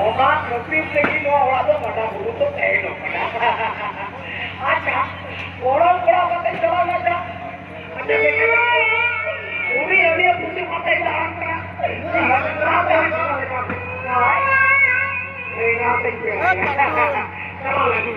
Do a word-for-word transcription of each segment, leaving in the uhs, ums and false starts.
ᱚᱱᱟ ᱠᱷᱟᱹᱛᱤᱨ ᱛᱮᱜᱮ ᱱᱚᱣᱟ ᱚᱲᱟᱜ ᱫᱚ ᱜᱟᱰᱟ ᱵᱩᱨᱩ ᱫᱚ ᱛᱟᱦᱮᱸ ᱠᱟᱱᱟ᱾ ᱟᱪᱪᱷᱟ, ᱜᱚᱲᱚᱢ ᱠᱚᱲᱟ ᱠᱟᱛᱮ ᱪᱟᱞᱟᱣ ᱱᱟ ᱪᱟ᱾ ᱟᱪᱪᱷᱟ, ᱩᱱᱤ ᱟᱹᱰᱤ ᱠᱩᱥᱤ ᱠᱟᱛᱮ ᱫᱟᱬᱟᱱ ᱠᱟᱱᱟ᱾ ᱪᱟᱞᱟᱣ ᱞᱮᱱᱟ᱾ ᱪᱟᱞᱟᱣ ᱞᱮᱱᱟ᱾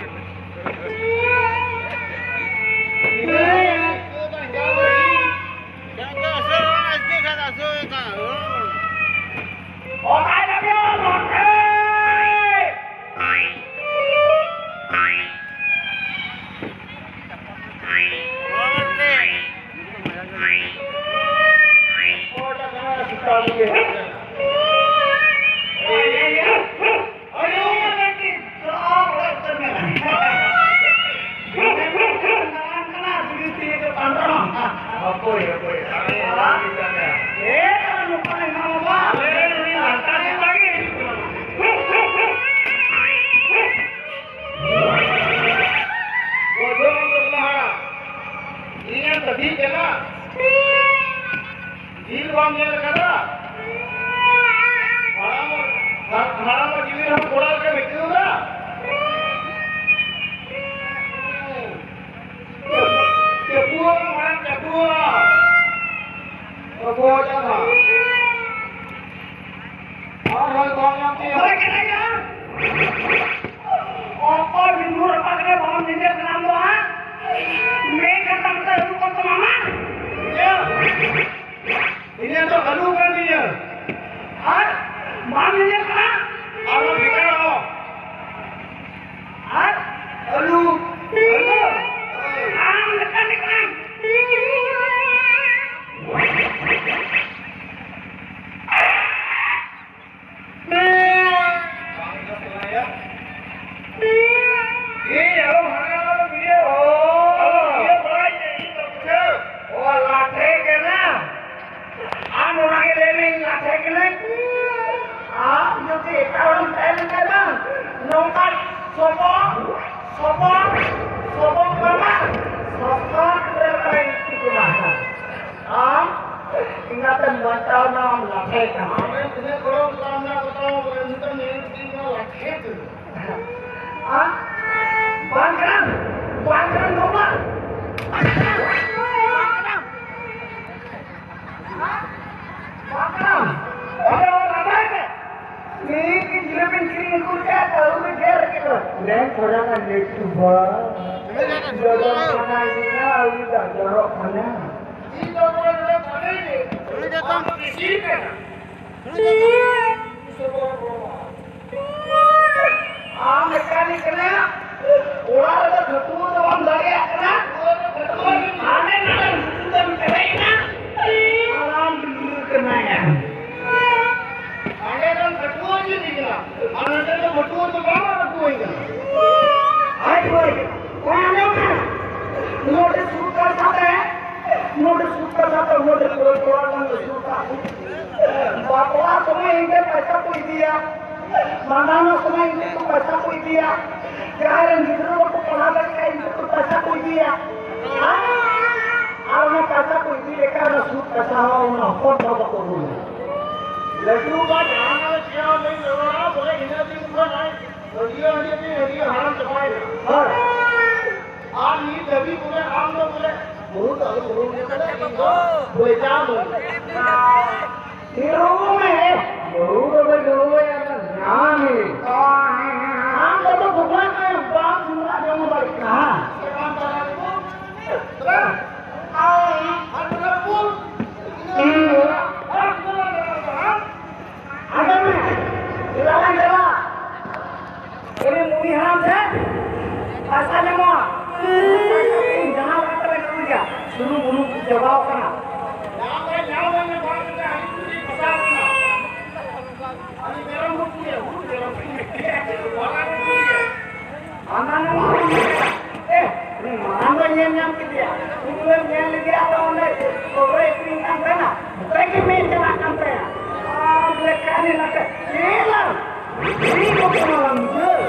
ᱱᱚᱝᱠᱟᱱ ᱥᱚᱵᱚ, ᱥᱚᱵᱚ, ᱥᱚᱵᱚ ᱠᱟᱱᱟ, ᱥᱚᱥᱛᱷᱟ ᱨᱮ ᱤᱛᱩ ᱠᱟᱱᱟ᱾ ᱟᱢ ᱮᱸᱜᱟᱛᱮᱢ ᱵᱟᱧᱪᱟᱣ ᱮᱱᱟ, ᱟᱢ ᱞᱟᱴᱷᱮ ᱠᱟᱱᱟ᱾ ᱟᱢ ᱨᱮᱱ ᱛᱤᱱᱟᱹᱜ ᱜᱚᱲᱚᱢ ᱠᱚᱲᱟ ᱢᱮᱱᱟᱜ ᱠᱚ ᱛᱟᱢᱟ, ᱵᱚᱞᱮ ᱱᱤᱛᱚᱜ ᱱᱤᱭᱟᱹ ᱫᱤᱱ ᱫᱚ ᱞᱟᱴᱷᱮ ᱠᱟᱱᱟ᱾ ᱟᱢ ᱵᱟᱝ ᱠᱟᱱᱟᱢ, ᱵᱟᱝ ᱠᱟᱱᱟᱢ ᱵᱟᱵᱟ᱾ ᱵᱟᱝ ᱠᱟᱱᱟᱢ᱾ ᱵᱟᱝ ᱠᱟᱱᱟᱢ᱾ ᱚᱸᱰᱮ ᱚᱞ ᱞᱟᱸᱫᱟᱭ ᱢᱮ᱾ ᱱᱤᱛ ᱜᱮ ᱡᱤᱞᱟᱹᱯᱤᱧ ᱠᱤᱨᱤᱧ ᱟᱹᱜᱩ ᱞᱮᱫᱟ, ᱛᱟᱹᱨᱩᱵ ᱮ ᱜᱮᱨ ᱠᱮᱫᱟ᱾ ᱞᱮ ᱛᱷᱚᱲᱟ ᱜᱟᱱ ᱞᱟᱹᱴᱩ ᱵᱟ᱾ ᱡᱚᱡᱚᱢ ᱠᱷᱟᱱᱟ ᱤᱫᱤᱭᱟ, ᱩᱱᱤ ᱫᱚ ᱡᱚᱨᱚᱜ ᱠᱟᱱᱟ᱾ ᱤᱧ ᱫᱚ ᱱᱚᱰᱮ ᱫᱚ ᱵᱟᱹᱱᱩᱧ ᱜᱮ᱾ ᱩᱱᱤ ᱫᱚ ᱛᱟᱢ ᱤᱥᱤ ᱠᱟᱱᱟ᱾ ᱩᱱᱤ ᱫᱚ ᱛᱟᱢ ᱟᱢ ᱢᱮᱠᱟᱱᱤᱠ ᱠᱟᱱᱟ, ᱚᱲᱟᱜ ᱨᱮᱫᱚ ᱠᱷᱟᱹᱴᱩᱣᱟᱹ ᱫᱚ ᱵᱟᱢ ᱫᱟᱲᱮᱭᱟᱜ ᱠᱟᱱᱟ᱾ ᱦᱟᱸᱰᱮ ᱱᱟᱰᱮ ᱵᱷᱩᱴᱩ ᱛᱮᱢ ᱯᱮᱨᱮᱡ ᱮᱱᱟ, ᱟᱨ ᱟᱢ ᱰᱩᱵᱩᱨ ᱠᱟᱱᱟᱭᱟ᱾ ᱦᱟᱸᱰᱮ ᱫᱚ ᱠᱷᱟᱹᱴᱩᱣᱟᱹ ᱡᱩᱫᱤ ᱠᱟᱱᱟ, ᱟᱨ ᱱᱚᱰᱮ ᱫᱚ ᱵᱷᱟᱹᱴᱩᱣᱟᱹ ᱫᱚ ᱵᱟᱝ ᱵᱷᱟᱹᱴᱩᱣᱟᱹ ᱠᱟᱱᱟ᱾ ᱟᱡ ᱦᱚᱭ, ᱚᱱᱟ ᱟᱸᱡᱚᱢ ᱢᱮ, ᱱᱚᱰᱮ ᱥᱩᱨ ᱠᱟᱛᱷᱟ ᱛᱮ, ᱱᱚᱰᱮ ᱥᱩᱨ ᱠᱟᱛᱷᱟ ᱛᱮ, ᱱᱚᱰᱮ ᱠᱚᱲᱟ ᱠᱚᱲᱟ ᱞᱟᱝ ᱥᱩᱨ ᱠᱟᱜ᱾ ᱵᱟᱯᱞᱟ ᱥᱚᱢᱚᱭ ᱤᱧ ᱴᱷᱮᱱ ᱯᱚᱭᱥᱟ ᱠᱚ ᱤᱫᱤᱭᱟ, ᱵᱷᱟᱸᱰᱟᱱ ᱥᱚᱢᱚᱭ ᱤᱧ ᱴᱷᱮᱱ ᱠᱚ ᱯᱚᱭᱥᱟ ᱠᱚ ᱤᱫᱤᱭᱟ, ᱡᱟᱦᱟᱸᱭ ᱨᱮᱱ ᱜᱤᱫᱽᱨᱟᱹ ᱵᱟᱠᱚ ᱯᱟᱲᱦᱟᱣ ᱫᱟᱲᱮᱭᱟᱜ ᱠᱷᱟᱱ ᱤᱧ ᱴᱷᱮᱱ ᱠᱚ ᱯᱚᱭᱥᱟ ᱠᱚ ᱤᱫᱤᱭᱟ᱾ ᱟᱨ ᱚᱱᱟ ᱯᱚᱭᱥᱟ ᱠᱚ ᱤᱫᱤ ᱞᱮᱠᱷᱟᱱ ᱚᱱᱟ ᱥᱩᱫ ᱯᱚᱭᱥᱟ ᱦᱚᱸ ᱚᱱᱟ ᱦᱚᱯᱚᱱ ᱦᱚᱲ ᱵᱟᱠᱚ ᱨᱩᱣᱟᱹᱲᱟ᱾ ᱞᱟᱹᱴᱩ ᱵᱟ ᱡᱟᱦᱟᱸ ᱱᱟᱜ ᱪᱮᱫ ᱦᱚᱸ ᱵᱟᱹᱧ ᱨᱚᱲᱟ, ᱵᱚᱞᱮ ᱤᱱᱟᱹ ᱫᱤᱱ ᱠᱷᱚᱱ ᱟᱡ ᱦᱟᱹᱨᱭᱟᱹ ᱦᱟᱹᱨᱭᱟᱹ ᱛᱮ ᱦᱟᱹᱨᱭᱟᱹ ᱦᱟᱲᱟᱢ ᱪᱟᱵᱟᱭᱮᱱᱟ᱾ ᱦᱳᱭ᱾ ᱟᱨ ᱱᱤᱛ ᱫᱷᱟᱹᱵᱤᱡ ᱵᱚᱞᱮ ᱟᱢ ᱫᱚ ᱵᱚᱞᱮ ᱵᱩᱨᱩ ᱫᱚ ᱟᱞᱚ ᱵᱩᱨᱩ ᱜᱮ ᱵᱚᱞᱮ ᱤᱧ ᱫᱚ ᱵᱚᱞᱮ ᱡᱟ ᱵᱚᱞᱮ᱾ ᱦᱤᱨᱳ ᱢᱮ, ᱵᱩᱨᱩ ᱫᱚ ᱵᱚᱞᱮ ᱡᱚᱲᱚᱭᱟ ᱧᱟᱢ ᱢᱮ᱾ ᱟᱢ ᱫᱚ ᱵᱚᱠᱞᱟ ᱠᱚ ᱵᱟᱢ ᱥᱩᱱᱟ ᱡᱚᱢ ᱫᱟᱲᱮ ᱠᱟᱱᱟ᱾ ᱟᱸᱡᱚᱢ ᱢᱮ, ᱪᱮᱫᱟᱜ ᱵᱟᱝ ᱪᱟᱞᱟᱜ? ᱩᱱᱤ ᱢᱩᱱᱤ ᱦᱟᱲᱟᱢ ᱴᱷᱮᱱ ᱯᱚᱭᱥᱟ ᱧᱟᱢᱚᱜᱼᱟ᱾ ᱡᱟᱦᱟᱸ ᱞᱮᱠᱟ ᱛᱮᱞᱮ ᱠᱟᱹᱢᱤᱭᱟ, ᱥᱩᱱᱩᱢ ᱵᱩᱞᱩᱝ ᱪᱟᱵᱟᱣ ᱠᱟᱱᱟ᱾ ᱦᱟᱱᱟ ᱱᱚᱣᱟ ᱠᱚ ᱧᱮᱞ ᱠᱮᱫᱟ᱾ ᱮ, ᱩᱱᱤ ᱢᱟᱨᱟᱝ ᱫᱚ ᱧᱮᱞ ᱧᱟᱢ ᱠᱮᱫᱮᱭᱟ᱾ ᱩᱱᱤ ᱫᱚ ᱧᱮᱞ ᱞᱮᱫᱮᱭᱟ, ᱟᱫᱚ ᱚᱸᱰᱮ ᱠᱚᱵᱨᱚᱭ ᱟᱹᱠᱷᱨᱤᱧ ᱠᱟᱱ ᱛᱟᱦᱮᱱᱟ᱾ ᱚᱱᱛᱮ ᱜᱮ ᱢᱮᱫ ᱪᱟᱞᱟᱜ ᱠᱟᱱ ᱛᱟᱭᱟ᱾ ᱟᱨ ᱞᱮᱠᱟ ᱱᱤ ᱱᱟᱛᱮ, ᱪᱮᱫ ᱞᱟᱝ? ᱪᱮᱫ ᱠᱚ ᱠᱟᱱᱟ ᱞᱟᱝ ᱵᱩᱡᱷᱟᱹᱣ?